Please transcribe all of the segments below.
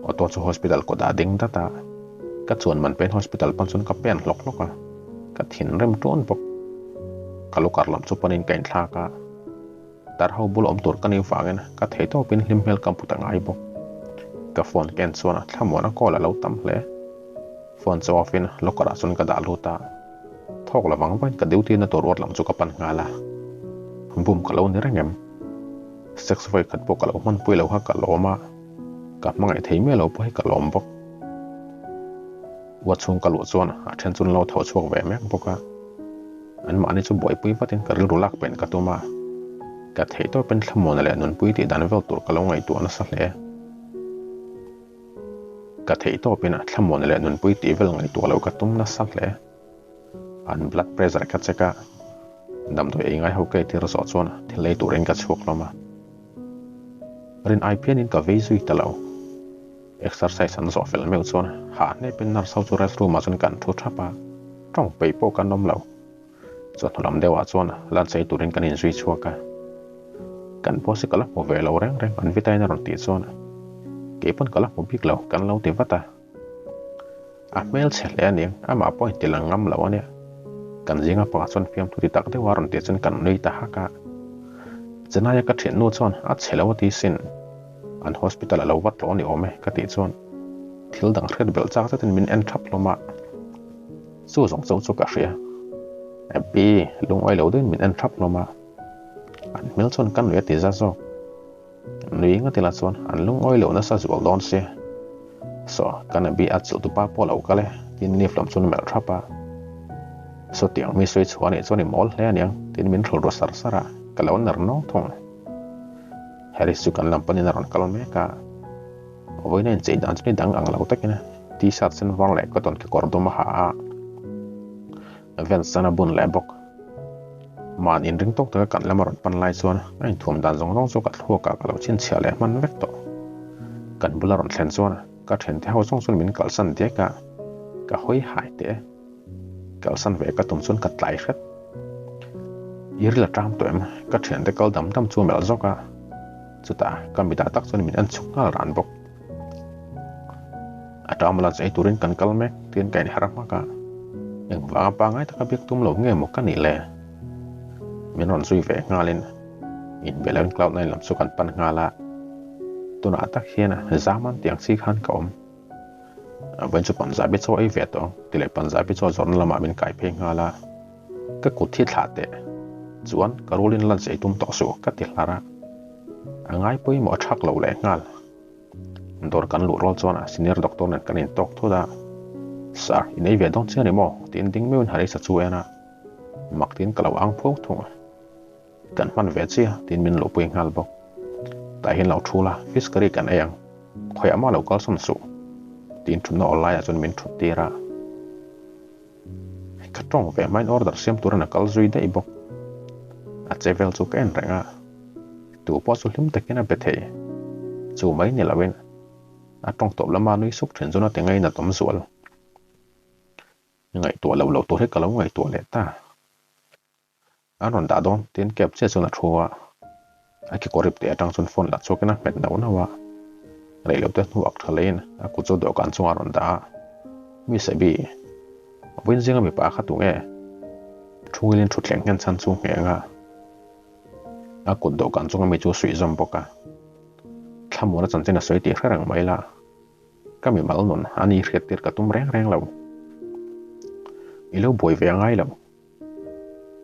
Auto chu hospital kawtah a ding dat a, ka chuan man pen hospital pan chuan ka pen hlawk hlawk a, ka thinrim ṭuan bawk. Ka lu kar lam chu panin ka inthlak a, tar ho bul awm tur ka nih vangin ka thei tawpin hlim hmel ka hmu ta ngai bawk. Ka phone ka en chuan thlamuana call a lo tam hle. Phone chu off in locker ah chuan ka dah lut a, thawk la vang vangin ka duty na tur ruat lam chu ka pan nghal a, bum ka lo ni reng em? Sex vawi khat pawh ka lo hmanpui lo kha ka lawm a, ka hmangaih thei miah lo pawh hi ka lawm bawk. Ua chhung ka luh chuan a then chu an lo tho chhuak ve mek bawk a, anmahni chu buaipui vatin ka rilru lak pen ka tum a, ka theih tawpin thlamuana leh nunpui tih dan vel tur ka lo ngaihtuah nasa hle. Ka theih tawpin thlamuana leh nunpui tih vel ngaihtuah loh ka tum nasa hle. An blood pressure ka check a, damdawi ei ngai ho ka eitir zawh chuan thil ei turin ka chhuak hlawm a. Rin ai phianin ka vei zui ta lo. Exercise an zawh fel meuh chuan hah hnepin nurse ho chu rest room ah chuan kan thu thap a, tawng peih pawh kan awm lo. Chawhnu lam deuhah chuan lunch ei turin kan inzui chhuak a, kan boss hi ka la hmu ve lo reng reng an vitain a rawn tih chuan kei pawn ka la hmu bik lo kan lo ti vat a. A hmel chhe hle a nia, amah pawh inti lang ngam lo a nia. Kan zinga pakhat chuan fiamthu ti tak deuha rawn tih chuan kan nui ta hak a. Chennai-a ka thiannu chuan a chhe lo a ti sin, an hospital a lo vat tawh a ni awm e ka tih chuan thil dang hriat belh chak zetin min en thap hlawm a. Chu zawng chauh chu ka hria. Abby lungawi lo deuhin min en thap hlawm a, an hmel chuan ka nui a ti za zawk. Nui nga tila chuan an lungawi lo nasa zual dawn sia. Saw, kan Abby a chilh tupa pawh lo kal e, tiin Nif lam chuan melh thap a. Saw tiang mi sawi chhuah anih chuan i mawl hle aniang, tiin min hrul ru sar sar a, ka lo ner nawng thung. Harris chu kan lam panin a rawn kal mek a. Vawiina inchei dan chu ni dang ang lo takin t-shirt sen var leh cotton kekawr dum a ha a, vest sen a bun leh bawk. Mahni inring tawk taka kan lama rawn pan lai chuan a inthuam dan zawng zawng chu ka thluakah ka lo chhinchhiah leh hman vek tawh. Kan bula rawn thlen chuan ka thiante ho zawng chuan min kalsan diak a, ka hawi hai teh e. Kalsan ve ka tum chuan ka tlai hret. I ril a ṭam tawh em? Ka ṭhiante kal dam dam chu a melh zawk a, chutah ka mitah tak chuan min en chhuk nghal ran bawk. A ṭam la chei turin kan kal mek tiin ka inher hmak a, engvanga pangngai taka biak tum lo nge maw ka nih le? Min rawn zui ve nghalin inbe loin cloud nine lam chu kan pan nghal a, tunah tak hian Zaman tiang chi khan ka awm. Vawiin chu Punjabi chaw ei ve tawh ang ti leh Punjabi chaw zawrhna lamah min kai phei nghal a, ka kut hi thlah teh chuan ka rulin lunch ei tum tawh suh ka ti hlar a, a ngai pawimawh a thak lo leh nghal. Dawr kan luh rual chuan senior doctor nen kan intawk thut a, Sir, in ei ve dawn chiang ni maw? tiin ding meuhin Harisa chu a en a, mak tiin ka lo ang phuau thung a. Kan hman ve chiah tiin min luhpui nghal bawk. Tah hian lo thu la, fish curry kan ei ang. Khawiah mah lo kalsawn suh tiin thutna awl laiah chuan min thut tir a. Ka tawng ve hmain order siam turin a kal zui daih bawk. A che vel chu ka en reng a, tu pawh chu hlim takin a be thei. Chu mai ni loin a tawng tawp lama nui suk thin chuan a ti ngainat awm zual. Ngaihtuah loh loh tur hi ka lo ngaihtuah leh ta. An rawn dah dawn tiin cab chiah chuan a thu a, a kekawr ip teh atang chuan phone lah chhuakin a hmet nauh nauh a, reilote hnu ak tha leiin a kut chu dawhkan chungah a rawn dah a, Mi Sabi, vawiin zinga mipa kha tunge? Thungilin thutthleng nghen chhan chu ngheng a, a kut dawhkan chunga mi chu suih zawm bawk a, thlamuana chanchin a sawi tih hre reng mai la. Ka mi mal nun a ni hriat tir ka tum reng reng lo. I lo buai ve a ngai lo.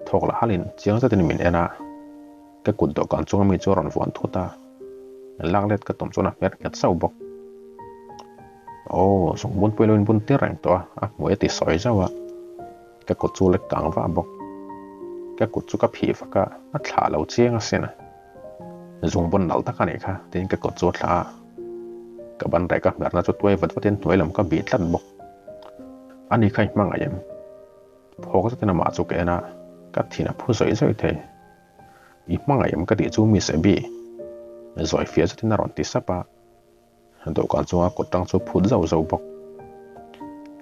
Thawk la halin chiang zetin min en a, ka kut dawhkan chunga mi chu a rawn vuan thut a, lak let ka tum chuan a hmer nghet sauh bawk. Aw, zung bunpui lo in bun tir reng tawh a, a hmui a ti sawi zauh a, ka kut chu lek kang vah bawk. Ka kut chu ka phih vak a, a thlah lo chiang asin. Zung bun nalh tak a nih kha, tiin ka kut chu a thlah a, ka ban reh ka hmerna chu tuai vat vatin hnuai lam ka bih tlat bawk. Ani kha i hmangaih em? Phawk zetin amah chu ka en a, ka thin a phu zawih zawih thei. I hmangaih em ka tih chu Miss Abby? Zawi fiah zetin a rawn ti sap a, dawhkan chunga kut tang chu phut zauh zauh bawk.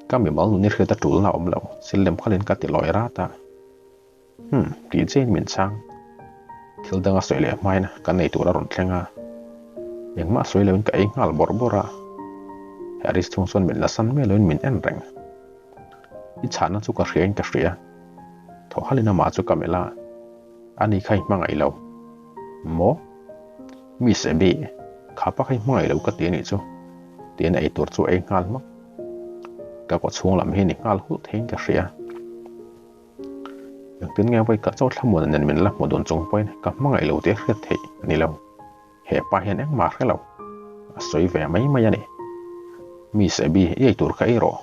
Ka mimal nun i hriat a tulna a awm lo, thil lem khalin ka ti lawi rat a. Humm, tih chiahin min chhang. Thil danga sawi leh hmain kan ei tur a rawn thleng a, engmah sawi loin ka ei nghal bawrh bawrh a. Harris thung chuan min la san miah loin min en reng. I chhahna chu ka hria in ka hria. Thaw halin amah chu ka melh a, ani kha i hmangaih lo. Maw? Miss Abby, kha pa kha i hmangaih lo ka ti anih chu, tiin ei tur chu ei nghal hmak. Ka kaw chhung lam hi ni nghal hulh theiin ka hria. Engtin nge vawi khat chauh thlamuan nen min la hmu dun chung pawhin ka hmangaih lo tih a hriat theih a ni lo. He pa hian engmah a hre lo. A sawi ve mai mai a ni. Miss Abby, i ei tur kha ei rawh.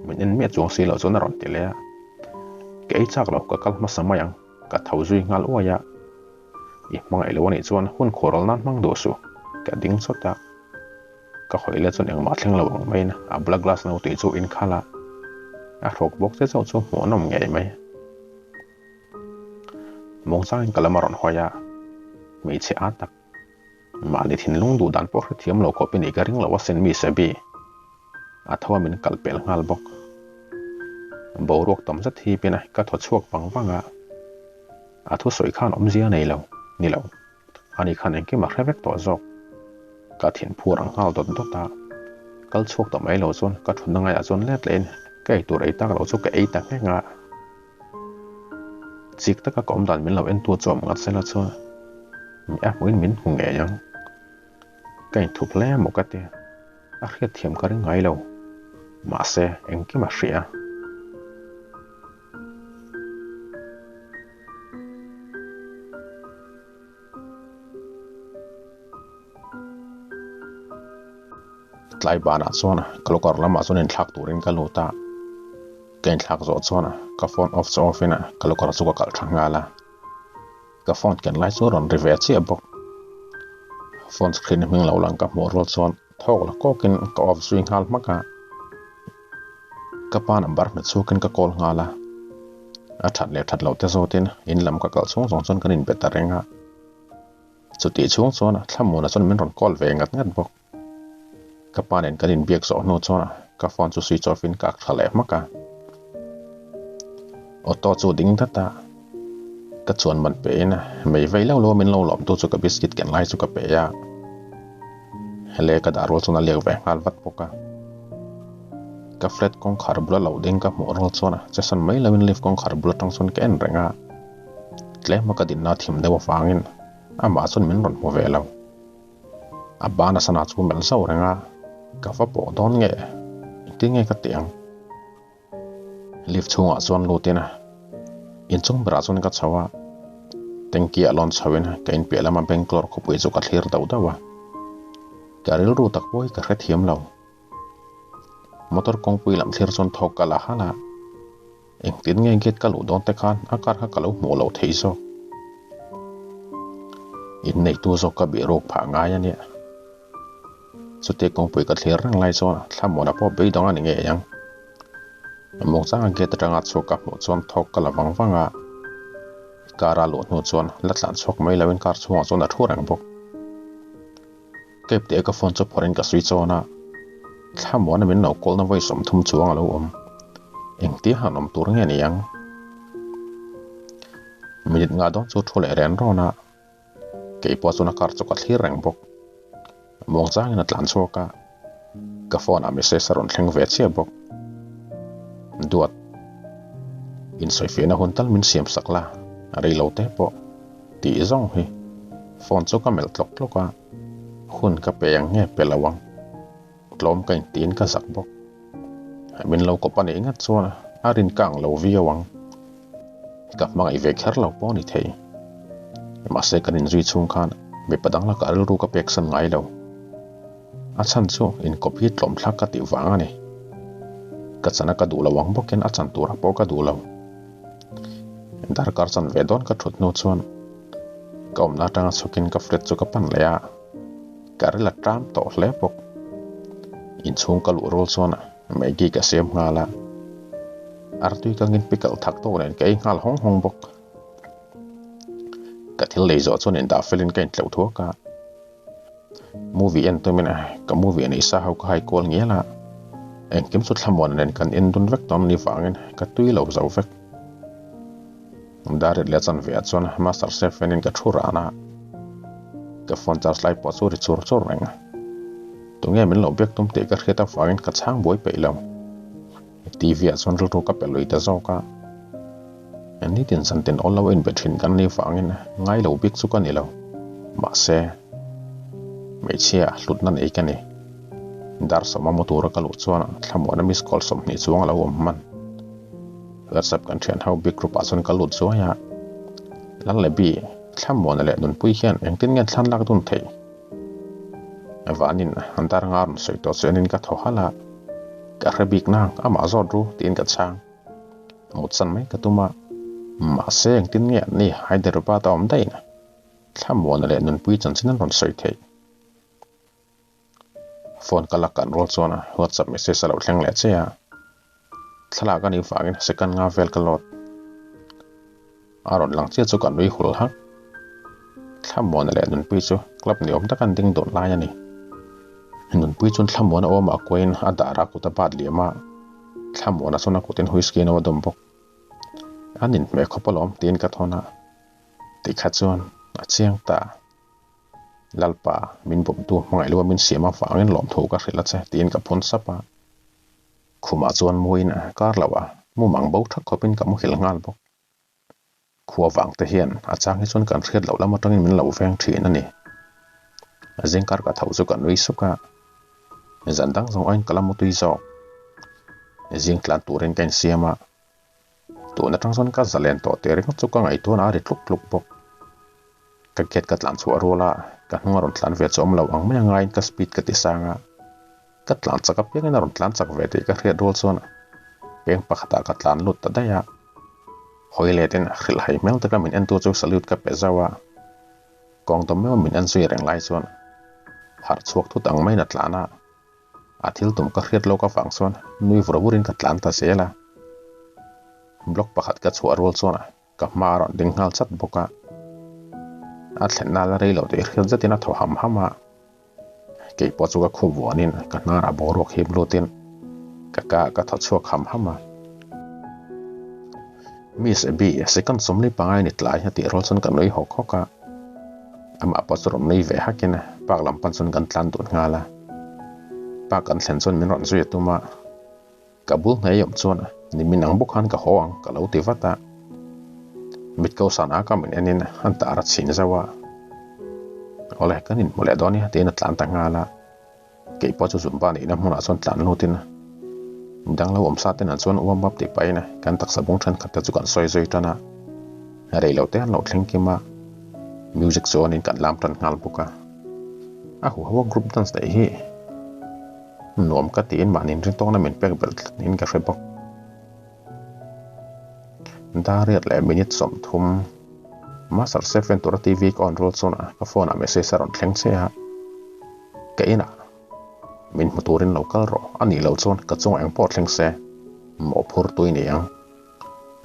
Min en miah chuang si loh chuan a rawn ti leh a. Ka ei chak lo, ka kal hmasa mai ang. Ka tho zui nghal uai a. I hmangaih lo a nih chuan hun khuaral nan hmang duh suh. Ka ding chawt a. Ka hawi leh chuan engmah thleng lo ang maiin a bula glass no tih chu in khalh a. A hrawk bawk che chauh chu hmuhnawm ngei mai. Mawngchangin ka lam a rawn hawi a, hmeichhe a tak. Mahni thinlung duh dan pawh hrethiam lo khawp i nih ka ring lo asin mi Sebi. A tho a min kal pel nghal bawk. Boruak tam zet hi pin a ka thaw chhuak vang vang a. A thusawi khan awmzia nei lo, ni lo. Ani khan engkim a hre vek tawh zawk. Ka thin phur ang nghal dawt dawt a, kal chhuak ta mai lo chuan ka thutna ngaiah chuan let lehin ka ei tur ei tak lo chu ka ei ta ngheng a. Chik taka ka awm dan min lo en tu chu awm ngat sela chuan mi a hmuhin min hmu ngei ang. Ka inthup hle maw ka ti. A hriatthiam ka ring ngai lo. Mahse engkim a hria. Tlai banah chuan ka locker lamah chuan inthlak turin ka lut a, ka inthlak zawh chuan ka phone off chu off in ka locker chu ka kalh tha nghal a, ka phone ken lai chu a rawn ri ve chiah bawk. Phone screen hming lo lang ka hmuh rual chuan thawk la kawkin ka off zui nghal hmak a. Ka pa number hmet chhuakin ka call nghal a, a that leh that loh te zawtin in lam ka kalh chhung zawng chuan kan inbe ta reng a. Chutih chhung chuan Thlamuana chuan min rawn call ve ngat ngat bawk. Ka pa nen kan inbiak zawh hnu chuan ka phone chu switch off in ka ak tha leh hmak a. Auto chu ding dat a, ka chuan man pe in mei vei lo lo min lo lawm tu chu ka biscuit ken lai chu ka pe a. Hele ka dah rual chuan a liak ve nghal vat bawk a. Ka flat kawngkhar bula lo ding ka hmuh rual chuan chesan mai lo in lift kawngkhar bul atang chuan ka en reng a. Tlema ka dinna thim deuh avangin amah chuan min rawn hmu ve lo. A bana sana chu melh zauh reng a, ka va pawh dawn nge? Engtin nge ka tih ang? Lift chhungah chuan lutin inchung berah chuan ka chho a, tanky ah lawn chhoin ka inpiah lama Bangalore khawpui chu ka thlir dauh dauh a. Ka rilru tak pawh hi ka hrethiam lo. Motor kawngpui lam thlir chuan thawk ka la halh a, engtin nge gate ka luh dawn te khan a car kha ka lo hmuh loh theih zawk. Inneitu zawk ka bih ruk phah ngai a nia. Chutia kawngpui ka thlir reng lai chuan Thlamuana pawh beidawng a ni ngei ang. Mawngchanga gate atanga chhuak ka hmuh chuan thawk ka la vang vang a, car a luh hnu chuan la tlan chhuak mai loin car chhungah chuan a thu reng bawk. Cab tih a ka phone chu phawrhin ka switch on a, Thlamuana min lo call na vawi 30 chuang a lo awm. Engtia han awm tur nge ni ang? Minute nga dawn chu thu leh ren rawn a. Kei pawh chuan a car chu ka thlir reng bawk. Muangchangin a tlan chhuak a, ka phone ah message a rawn thleng ve chiah bawk. Duat, insawifiahna hun tal min siam sak la, a rei lo te pawh tih zawng hi phone chu ka melh tlawk tlawk a, hun ka pe ang nge pe lo ang, tlawm ka intiin ka zak bawk. Min lo kawp a nih ngat chuan a rin kang lo viau ang. Ka hmangaih ve kher lo pawh a ni thei. Mahse kan inzui chhung khan mipa dang lakah rilru ka pek san ngai lo. A chhan chu inkawp hi tlawm thlak ka tih vang a ni. Ka chana ka duh lo ang bawkin a chan turah pawh ka duh lo. Darkar chan ve dawn ka thut hnu chuan ka awmna atanga chhukin ka flat chu ka pan leh a, ka ril a ṭam tawh hle bawk. Inchhung ka luh rual chuan Maggie ka siam nghal a, artui kangin pickle thak tawk nen ka ei nghal hawng hawng bawk. Ka thil lei zawh chuan indah felin ka intleuh thuak a, movie en tumin ka movie nei sa ho ka hai kual ngial a, engkim chu thlamuan nen kan en dun vek tawm ni vangin ka tui lo zo vek. Darit leh chanve ah chuan Master Chef enin ka thu ran a, ka phone charge lai pawh chu ri chur chur reng. Tunge min lo biak tum tih ka hriat avangin ka chhang buai peih lo. TV ah chuan rilru ka pe lui ta zawk a. Nitin zantin awl lo a inbe thin kan nih vangin ngai lo bik chu ka ni lo. Mahse, hmeichhia hlutna nei ka ni. Dar sawma mu tura ka luh chuan thlamuahna miss call 20 chuang a lo awm hman. WhatsApp kan thian ho bik group ah chuan ka lut zuai a. Lal leh Bi, thlamuahna leh nunpui hian engtin nge thlan lak dun theih? Vanin an dar nga rawn sawi tawh chu enin ka thaw halh a, Ka hre bik nang, amah zawt ru, tiin ka chhang. Mutsan mai ka tum a, mahse engtin nge an ni Hyderabad a awm daih na? Thlamuana leh Nunpui chanchin an rawn sawi theih. Phone ka lak kan rual chuan WhatsApp message a lo thleng leh che a, thlalak a nih vangin second nga vel ka load. A rawn lang chiah chu ka nui hul hak. Thlamuana leh Nunpui chu club ni awm taka an ding dun lai a ni. Nunpui chuan Thlamuana awmah kuain a dar a kut a bat liam a, Thlamuana chuan a kutin whisky no a dawm bawk. An inhmeh khawp alawm tiin ka thawn a, tikha chuan a chiang ta. Lalpa, min bawmtu hmangaih lo a min siam avangin lawmthu ka hrilh a che tiin ka phun sap a. Khumah chuan muin kar lo a, mumang bo thak khawpin ka muhil nghal bawk. Khua vang te hian a chang hi chuan kan hriat loh lam atangin min lo veng thin a ni. Zingkar ka tho chu ka nui suk a, zan dang zawng aiin ka la mutui zawk. Zing tlan turin ka insiam a, tun atang chuan ka zalen tawh teh ringawt chu ka ngaihtuahna a ri tluk tluk bawk. Ka gate ka tlan chhuah rual a, ka hnung a rawn tlan ve chu awm lo ang mai a ngaiin ka speed ka ti sang a. Ka tlan chak apiangin a rawn tlan chak ve tih ka hriat rual chuan peng pakhatah ka tlan lut ta daih a. Hawi letin hrilh hai hmel taka min entu chu salute ka pe zauh a. Kawng dawm meuh min en zui reng lai chuan harh chhuak thut ang maiin a tlan a. A thil tum ka hriat lawk avang chuan nui vur vurin ka tlan ta zel a. Block pakhat ka chhuah rual chuan Ka hma a rawn ding nghal chat bawk a, a thlenna la rei lo tih hriat zetin a thaw ham ham a. Kei pawh chu ka khup vuanin ka hnarah boruak hip lutin ka ka ka thaw chhuak ham ham a. Miss Abby, second 45 ni tlai a tih rual chuan ka nui hawk hawk a. Amah pawh chu rawn nui ve hakin park lam pan chuan kan tlan dun nghal a. Park kan thlen chuan min rawn zui a tum a. Ka bul hnei awm chuan nimin ang bawk khan ka haw ang ka lo ti vat a. Mit ko san aka min enin an tar a chhin zauh a. Awle kan inhmu leh dawn nia tiin a tlan ta nghal a. Kei pawh chu zumba nihna hmunah chuan tlan lutin midang lo awm sa ten an chuan warm up tih pahin kan taksa bung thenkhat te chu kan sawi zui tan a. Rei lo te an lo thleng kim a. Music chu awnin kan lam tan nghal bawk a. A huho a group dance daih hi. Nuam ka tiin mahni inrintawkna min pek belh tlat niin ka hre bawk. Dariat leh minute 30 Master Chef en tura TV ka on rual chuan ka phone ah message a rawn thleng che a, Ka inah min hmu turin lo kal rawh, a nih loh chuan ka chungah eng pawh thleng se mawhphur tui ni ang.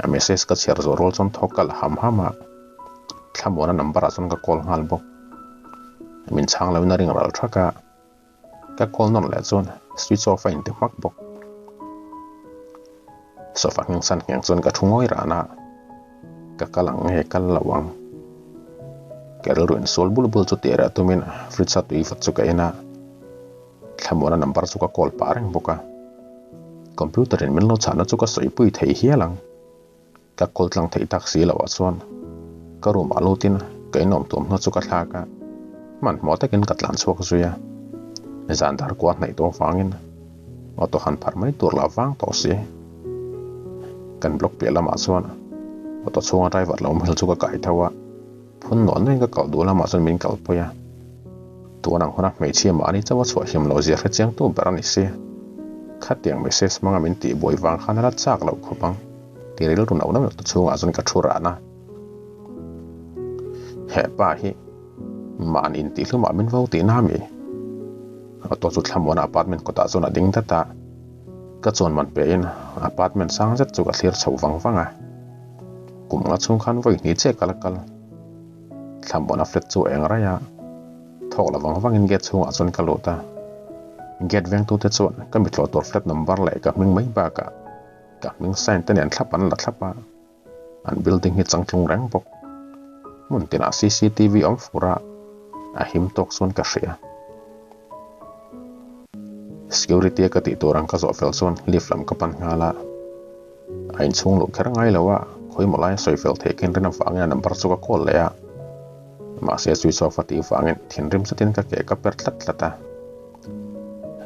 A message ka chhiar zawh rual chuan thawk ka la ham ham a, Thlamuana number ah chuan ka call nghal bawk. Min chhang loin a ring ral thak a. Ka call nawn leh chuan switch off a inti hmak bawk. Sofa ngheng san ngheng chuan ka thu ngawi ran a, ka kal ang nge kal lo ang. Ka rilru insual bul bul chu tih reh tumin fridge a tui vat chu ka en a, thlamuana number chu ka call pah reng bawk a. Computer in min lo chhahna chu ka sawipui thei hial ang. Ka call tlang theih tak si loh ah chuan ka room ah lutin ka inawm tuam hnu chu ka thlak a, hmanhmawh takin ka tlan chhuak zui a, zan dar kua hnaih tawh avangin auto han phar mai tur lah vang tawh si. Kan block piah lamah chuan auto chhunga driver lo awm hil chu ka kai tho a, phun nuah nuahin ka kal duh lamah chuan min kalpui a, tun ang huna hmeichhia mahni chauh a chhuah him loh zia hrechiangtu ber a ni si. Khatiang message hmanga min tihbuai vang khan a la chak loh khawp ang. Ti rilru nauh nauh ta chhungah chuan ka thu ran a. He pa hi mahni intihhlumah min vo tihna a mi? Auto chu thlamuana apartment kawtah chuan a ding dat a. Ka chuan man pehin apartment sang zet chu ka thlir chho vang vang a. Kum nga chhung khan vawi hnih chiah ka la kal. Thlamuana flat chu a eng raih a. Thawk la vang vangin gate chhungah chuan ka lut a. Gate vengtute chuan ka mithlawh tur flat number leh ka hming mai bakah Ka hming sign te nen thlap an la thlap a, an building hi changtlung reng bawk. Hmun tinah cctv awm fur a, a him tawk chuan ka hria. Security a ka tih tur ang ka zawh fel chuan lift lam ka pan nghal a. A inchhung luh kher ngai lo a, khawimaw laia sawi fel theih khin rin avangin a number chu ka call leh a. Mahse switch off a tih vangin thinrim zetin ka ke ka per tlat tlat a.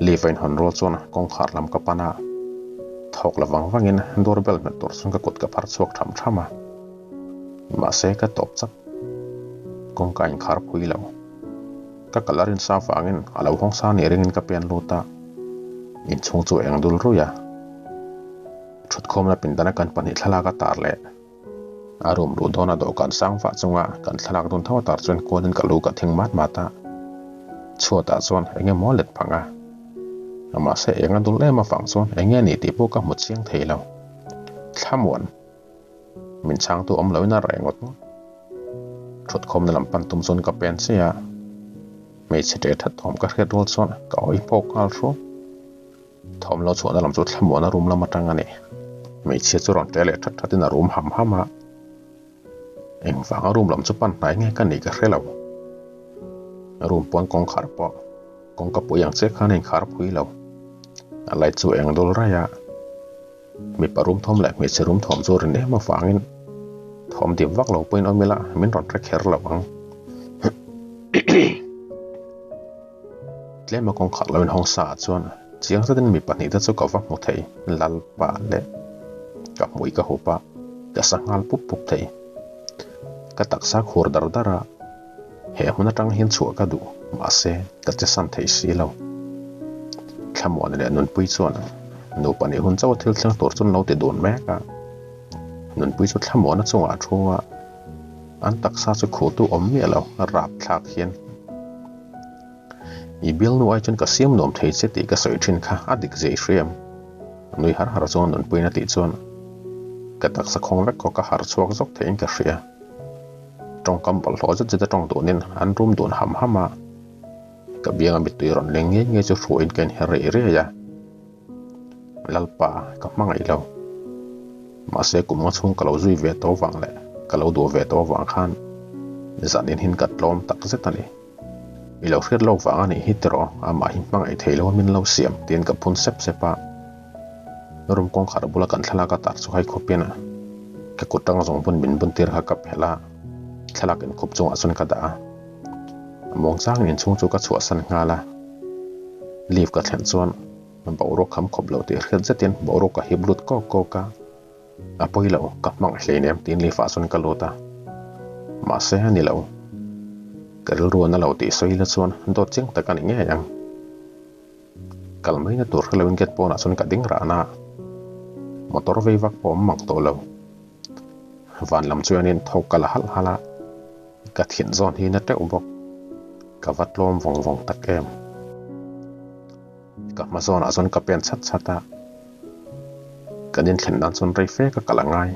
Lift a inhawn rual chuan kawngkhar lam ka pan a, thawk la vang vangin door bell hmet tur chuan ka kut ka phar chhuak tham tham a. Mahse ka tawp chak. Kawngka inkhar phui lo. Ka kal a rinsa vangin a lo hawng sa nih ringin ka pen lut a, inchhung chu eng dul ruih a. Thutkhawmna pindana kan pahnih thlalak a tar leh a room luh dawna dawhkan sang vah chunga kan thlalak dun tho a tar chuan kualin ka lu ka thing mat mat a. Chhuatah chuan eng emaw let phang a. Mahse eng a dul em avang chuan eng nge ni tih pawh ka hmu chiang thei lo. Thlamuan. Min chhangtu awm loin a reh ngawt ngawt. Thutkhawmna lam pan tum chuan ka pen che a, hmeichhe ṭe that thawm ka hriat rual chuan ka hawi phawk nghal hruau. Thawm lo chhuahna lam chu thlamuahna room lam aṭang a ni. Hmeichhia chu rawn ṭe leh that thatin a rum ham ham a, engvanga room lam chu pan hnai nge ka nih ka hre lo. Room pawn kawngkhar pawh kawngka pui ang che khan a inkhar phui lo. A light chu eng dul raih a. Mipa rum thawm leh hmeichhe rum thawm chu rin em avangin thawm dim vak lo pawhin awm ila min rawn hre kher lo ang. Tlema kawngkhar lo inhawng sa ah chuan chiang zetin mi pahnihte chu ka va hmu thei Lalpa leh ka hmui ka hup a, ka sa nghal pup pup thei. Ka taksa khur dar dar a, he hmun atang hian chhuah ka duh, mahse ka che san thei si lo. Thlamuana leh Nunpui chuan nupa nih hun chauh a thil thleng tur chu an lo ti dun mek a, Nunpui chu Thlamuana chungah a thu a, an taksa chu khuhtu awm miah lo rap thlak hian I bialnu ai chuan ka siam nuam thei che tih ka sawi thin kha a dik zei hriam. Nui har har chuan Nunpuiin a tih chuan ka taksa khawng vek khaw ka har chhuak zawk theiin ka hria. Tawngkam bawlhhlawh zet zet a tawng dunin an rum dun ham ham a, ka bianga mittui rawn leng ngei ngei chu hruaiin ka inher rei riai a. Lalpa, ka hmangaih lo. Mahse kum nga chhung ka lo zui ve tawh vang leh ka lo duh ve tawh vang khan zanin hin ka tlawm tak zet a ni. I lo hriat lawk vang a nih hi tiraw, amah hi hmangaih thei lo a min lo siam tiin ka phun sep sep a. Room kawngkhar bula kan thlalak a tar chu hai khawpin ka kut tang zawng bun min bun tir kha ka phelh a, thlalak inkhup chungah chuan ka dah a. Muangchangin inchhung chu ka chhuahsan nghal a, lift ka thlen chuan boruak kham khawp lo tih hriat zetin boruak ka hip lut kawk kawk a, a pawi lo ka hmang hleinem tiin lift ah chuan ka lut a, mahse a ni lo, ka rilru a na lo tih sawi la chuan dawt chiang tak a ni ngei ang. Kal mai na tur hre loin gate pawnah chuan ka ding rah na, motor vei vak pawh a awm mak tawh lo. Van lam chuanin thawk ka la halh halh a, ka thin zawn hi na teuh bawk. Ka va tlawm vawng vawng tak em. Ka hma zawnah chuan ka pen chhat chhat a, kan inthlen nan chuan rei fe ka kal a ngai.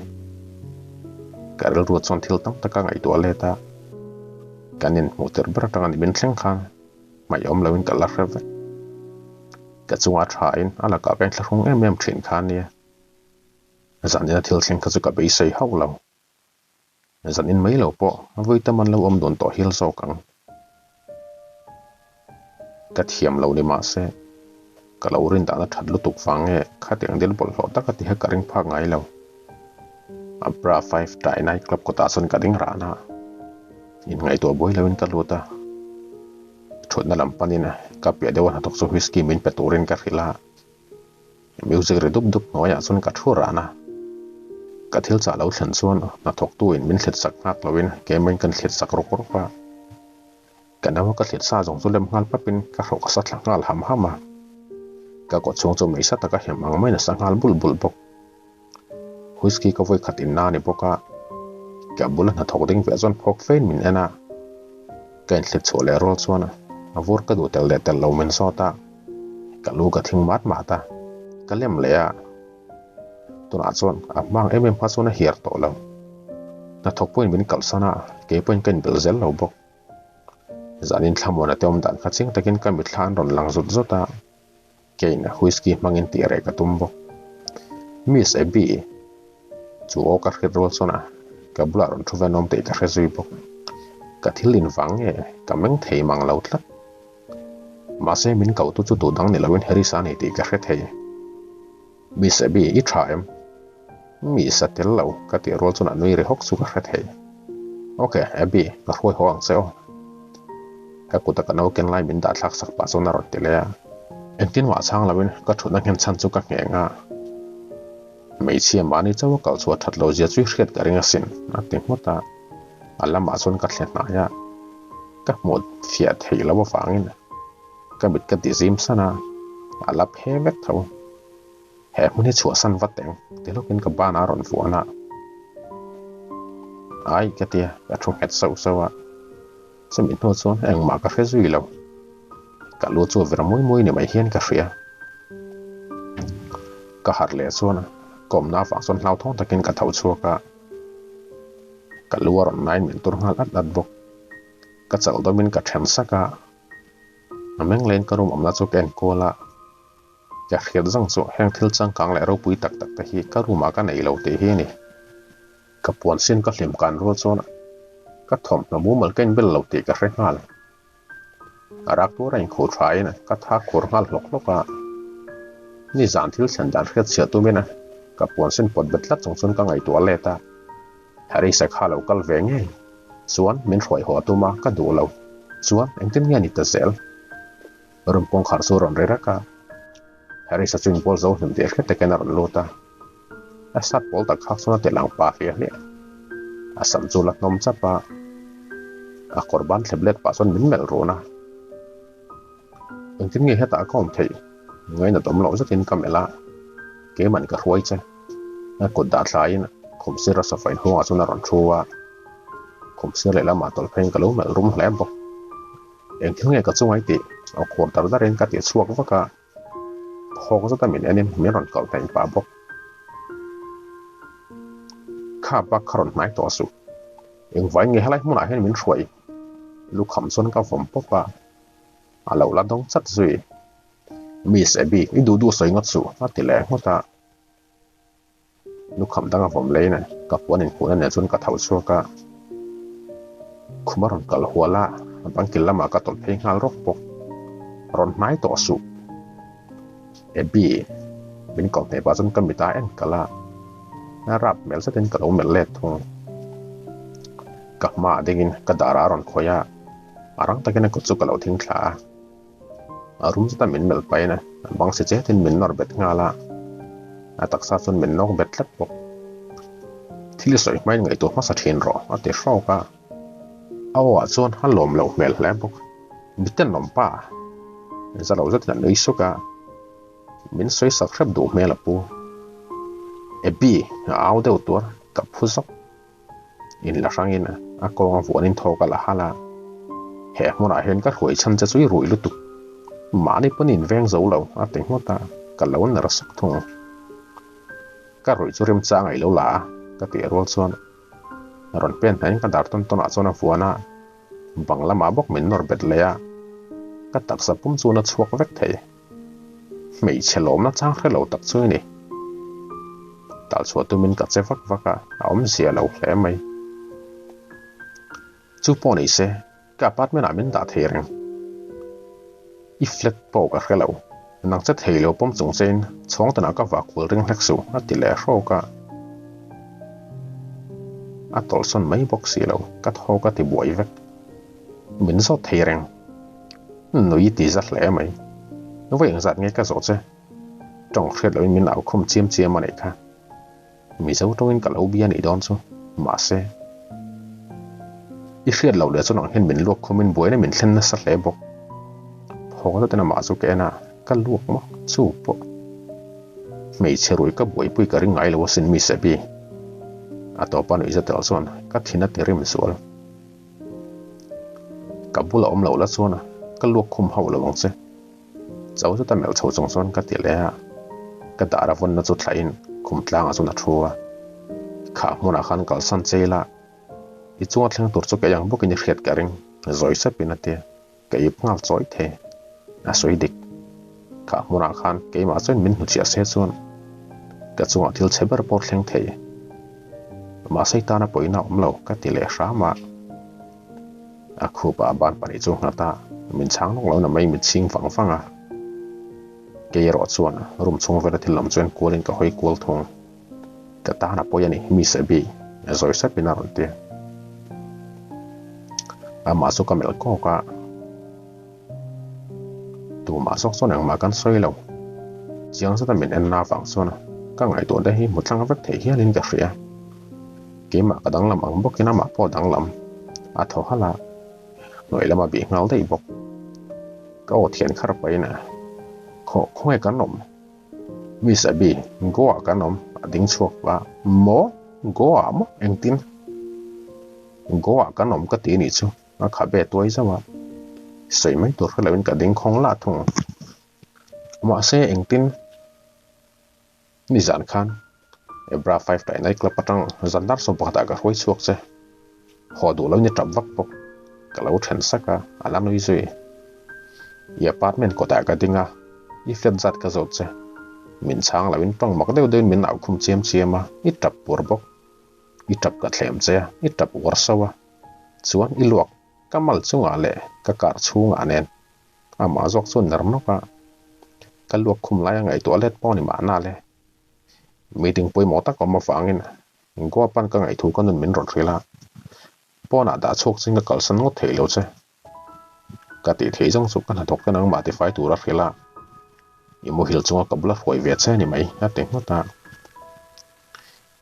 Ka rilru chuan thil tam tak a ngaihtuah let a, kan inhmuh tirh ber atanga ni min thleng khan hmaih awm loin ka la hre vek. Ka chunga thain a lakah ka inthlahrung em em thin kha ania. Zanina thil thleng kha chu ka beisei hauh lo. Zanin mai lo pawh vawi tam an lo awm dun tawh hil zawk ang. Ka thiam lo ni mahse, ka lo rin dahna that lutuk vang nge khatiang dil bawlhhlawh taka ti kha ka ring phak ngai lo. Abra 5 Tai Night Club kawtah chuan ka ding rahna a, inngaihtuah buai loin ka lut a. Thutna lam panin ka piah deuh a hnathawk chu whisky min pe turin ka hrilh a. Music ri dup dup hnuaiah chuan ka thu ran a, ka thil chah lo thlen chuan hnathawktu in min thlit sak nghak loin keimahin kan thlit sak rawk rawk a, ka nau a ka thlit sa zawng chu lem nghal pap in ka hrawk a sa thla nghal ham ham a, ka kawt chhung chu meisa taka hem ang maiin a sa nghal bulh bulh bawk. Whisky ka vawi khat in na a ni bawk a, ka bula hnathawk ding ve chuan phawk fein min en a, ka inthlit chhuah leh rual chuan a vur ka duh tel leh tel lo min zawt a, ka lu ka thing mat mat a, ka lem leh a, tunah chuan a hmang em em kha chuan a hiar tawh lo, hnathawk pawhin min kalhsan a, kei pawhin ka inbelh zel lo bawk, zanin thlamuana te awm dan kha chiang takin ka mitthla an rawn lang zut zut a. Kane whisky hmangin tih reh ka tum bawk. Miss Abby chu aw ka hriat rual chuan a ka bulah rawn thu venawm tih ka hre zui bawk. Ka thil in vang nge ka meng thei mang lo tlat. Mahse min koh tu chu tu dang ni loin Harris a ni tih ka hre thei. Miss Abby, i tha em? Miss a tel lo, ka tih rual chuan a nui ri hawk chu ka hre thei. Ok, Abby, ka hruai haw ang che aw. Ka kuta ka no ken lai min dah thlak sak pah chuan a rawn ti leh a. Engtin mah chhang loin ka thutna nghen chhan chu ka ngheng a. Hmeichhia mahni chauh a kal chhuah that lo zia chu i hriat ka ring asin, a ti nghut a. A lamah chuan ka thle hnai a, ka hmuh fiah theih loh avangin ka mit ka ti zim san a, a la phe vek tho. He hmun hi chhuahsan vat eng ti hlawkin ka banah a rawn vuan a. Ai ka tia, ka thu nghet sauh sauh a. Chumi hnu chuan engmah ka hre zui lo. Ka lu chu vir mui mui ni mai hian ka hria. Ka harh leh chuan kawmna avang chuan hlauthawng takin ka tho chhuak a. Ka lu a rawn nain min tur nghal at at bawk. Ka chalh dawmin ka then sak a. A meng leiin ka room awmna chu ka enkual a. Ka hriat zawng chu heng thil changkang leh ropui tak tak te hi ka room ah ka nei lo tih hi a ni. Ka puan sin ka hlim kan rual chuan ka thawmhnaw mumal ka inbel lo tih ka hre nghal. A rak tur a inkhuh thain ka tha khur nghal hlawk hlawk a. Nizan thil thlen dan hriat chhiah tumin ka puan sin pawt bet tlat chung chuan ka ngaihtuah let a. Harris-a kha lo kal ve ngei chuan min hruai haw tum a, ka duh lo. Chuan engtin nge ni ta zel? Room kawngkhar chu a rawn ri rek a. Harris-a chu inbual zo hlim tih hriat takin a rawn lut a. A sat pawl tak khak chuan a ti lang pa hliah hliah. A sam chu la hnawm chap a, a kawr ban thlep let pah chuan min melh run a. Engtin nge hetah ka awm theih? Ngainat awm loh zetin ka melh a, keiman ka hruai che. A kut dah thlaiin khum sir a sofa inhungah chuan a rawn thu a, khum sir lehlamah tawlh pheiin ka lo melh rum hle bawk. Engthil nge ka chungai tih? Aw khur dar darin ka ti chhuak vak a. Phawk zata min enin min rawn kalh hnaih pah bawk. Kha bak kha rawn hnai tawh suh. Engvai nge helai hmunah hian min hruai? Lukham chuan ka vawm pawp a, a lo la dawng chat zui. Miss Abby, i duh duh sawi ngawt suh, a ti leh nghut a. Lukham dang a vawm leiin ka puan inkhuhna nen chuan ka tho chhuak a, khum a rawn kal hual a, bangkil lamah ka tawlh phei nghal rawk bawk. Rawn hnai tawh suh. Abby, min koh hmeh pah chuan ka mit a en kalh a, a rap hmel zetin ka lo melh let thung. Ka hmaah dingin ka darah a rawn khawih a, a rang takin a kut chu ka lo thing thla a. A rum zeta min melh pahin a bang si chetin min nawr bet nghal a, a taksa chuan min nawk bet tlat bawk. Thil i sawi hmain ngaihtuah hmasa thin rawh a ti hrawk a, a aw ah chuan a lawm loh hmel hle bawk. Miten awm pa! Za lo zetin a nui suk a, min sawi sak hrep duh hmel a pu. Abby a au deuh tuar ka phu zawk. In la hrangin a kawng a vuanin thawk a la hal a, He hmunah hian ka hruai chhan che chu i rui lutuk. Mahni pawn in veng zo lo a ti nghut a, ka lo ner sak thung. Ka ruih chu remchang a i lo la a, ka tih rual chuan rawn pen hnaiin ka dar tawn tawnah chuan a vuan a, bang lamah bawk min nawr bet leh a, ka taksa pum chuan a chhuak vek thei. Hmeichhe lawmna chang hre lo tak chu i ni. Tal chhuah tumin ka che vak vak a, a awmzia lo hle mai. Chu pawh ni se, ka apartment ah min dah thei reng. I flat pawh ka hre lo. Nang che thei lo pawm chung chein chhawng tanah ka vah kual ring hlek suh a ti leh hrawk a. A tawlhsawn mai bawk si lo, ka thaw ka ti buai vek. Min zawt thei reng. Nui ti za hle mai. Vawi engzat nge ka zawh che? Tawng hriat loin min au khum chiam chiam a nih kha. Mizo tawngin ka lo bia nih dawn chu. Mahse. I hriat loh leh chuan ang hian min luak khumin buaina min thlen nasa hle bawk. Phawk zetin amah chu ka en a, ka luak maw chu pawh. Hmeichhe rui ka buaipui ka ring ngai lo asin mi Sebi. A tawpa nuih za tel chuan ka thin a ti rim zual. Ka bula awm loh la chuan ka luak khum hauh lo ang che. Cho zeta melh chho chung chuan ka ti leh a, ka dar a vawnna chu thlahin khum tlangah chuan a thu a. Kha hmunah khan kalsan che ila, i chunga thleng tur chu kei ang bawkin i hriat ka ring, zawi sepin a ti a, ka ip nghal chawi thei. A sawi dik. Kha hmunah khan keimah chuan min hnuchhiah se chuan ka chungah thil chhe ber pawh thleng thei. Mahse i tana pawina awm lo ka ti leh hram a. A khup ah ban pahnih chu nghat a, min chhang lawk lo na mai mit chhing vang vang a. Kei erawh chuan room chhung vela thil awm chuan kualin ka hawi kual thung. Ka tan a pawi a ni, Miss Abby, zawi sapin a rawn ti. Amah chu ka melh kawk a. Tumah zawk chuan engmah kan sawi lo. Chiang zeta min en na vang chuan ka ngaihtuah te hi hmu tlang vek theih hialin ka hria. Keimah ka danglam ang bawkin amah pawh danglam. A thaw halh a, hnuai lama bih nghal daih bawk. Ka aw thian khar pahin a, Khaw, khawnge kan awm? Miss Abby, Goa kan awm, a ding chhuak va. Maw? Goa maw? Engtin? Goa kan awm ka ti nih chu. A khabe tuai zauh a, sawi mai tur hre loin ka ding khawng lah thung. Mahse engtin nizan khan Ebra Five Tie Night Club atang zan dar sawm pakhatah ka hruai chhuak che. Haw duh loin i tap vak bawk. Ka lo then sak a, a la nui zui. I apartment kawtah ka ding a, i flat zat ka zawt che. Min chhang loin tawng mak deuh deuhin min au khum chiam chiam a, i tap pur bawk. I tap ka thlem che a, i tap uar sauh a. Chuan i luak ka mal chungah leh ka kar chhungah nen amah zawk chuan ner nawk a, ka luak khum lai a ngaihtuah let pawh ni mahna le. Meeting pawimawh tak awm avangin Goa pan ka ngaihthu ka nun min rawn hrilh a, pawnah dah chhuak chin ka kalsan ngawt theih lo che. Ka tih theih zawng chu ka hnathawk te nangmah tifai tur a hrilh a, i muhil chunga ka bula hruai ve che ni mai a ti nghut a.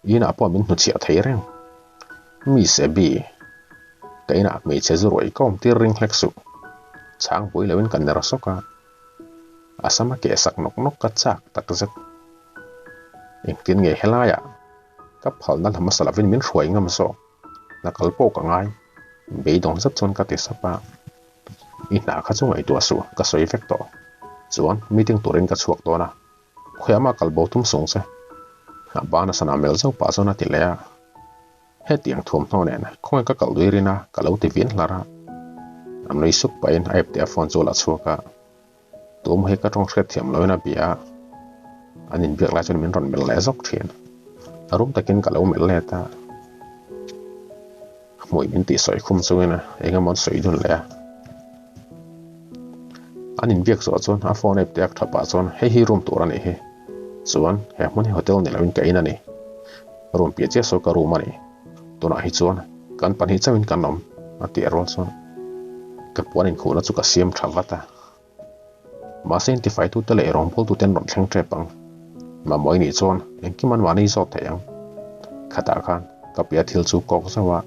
Inah pawh min hnuchhiah thei reng. Miss Abby, ka inah hmeichhe zu ruai ka awm tir ring hlek suh. Chhang pui loin ka ner sawk a, a sama keh sak nawk nawk ka chak tak zet. Engtin nge helaiah ka phalna la hmasa lovin min hruai ngam zawk? Hna kal pawh ka ngai. Beidawng zet chuan ka ti sap a, I hna kha chu ngaihtuah suh, ka sawi vek tawh. Chuan meeting turin ka chhuak dawn a. Khawiah kal bo tum sung che. A ban a sana mel zauh pah chuan a ti leh a. Hetiang thuamhnaw nen khawnge ka kal dui rin a, ka lo ti vin hlar a. A nui suk pahin a epte a phone chu a la chhuak a. Tum hi ka tawng hriat thiam loin a bia a. An inbiak lai chuan min rawn melh leh zawk thin. A rum takin ka lo melh let a. Hmui min tih sawi khum chungin eng emaw an sawi dun leh a. An inbiak zawh chuan a phone app te ak tha pah chuan hei hi room tur a nih hi. Chuan he hmun hi hotel ni loin ka in a ni. Room piah chiah saw ka room a ni. Tunah hi chuan kan pahnih chauhin kan awm a tih rual chuan ka puan inkhuhna chu ka siam tha vat a. Mahse intifaitute leh rawngbawltute an rawn thleng tep ang. Mamawh i nih chuan engkim an mahni zawt thei ang. Khatah khan ka piah thil chu kawk zauh a,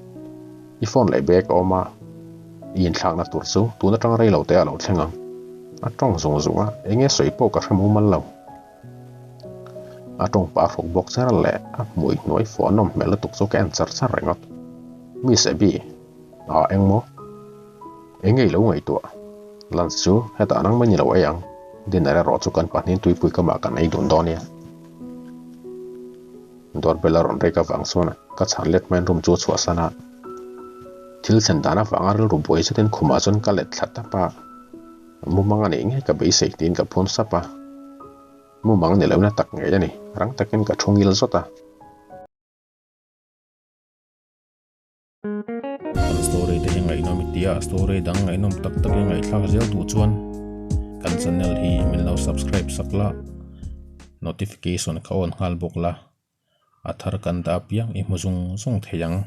i phone leh bag a awm a, i inthlakna tur chu tun atang rei lo te a lo thleng ang. A tawng zung zung a, enge sawi pawh ka hre mumal lo. A tawng pah hruk bawk char leh a hmui hnuai fuah nawm hmel lutuk chu ka en char char ringawt. Miss Abby, a engmaw? Enge i lo ngaihtuah? Lunch chu hetah nang mai ni lo ei ang, dinner erawh chu kan pahnihin tuipui kamah kan ei dun dawn nia. Doorbell a rawn rek avang chuan ka chhan let hmain room chu a chhuahsan a. Thil thlen dan avanga rilru buai zetin khumah chuan ka let thla tap a, mumang a nih ngei ka beisei tiin ka phun sap a. Mumang ni lohna tak ngei a ni, rang takin ka thu ngil zawt a. Kan story te hi ngaihnawm i tia story dang ngaihnawm tak tak i ngaihthlak zel duh chuan kan channel hi min lo subscribe sak la notification kha on nghal bawk la a thar kan dah apiang i hmu zung zung thei ang.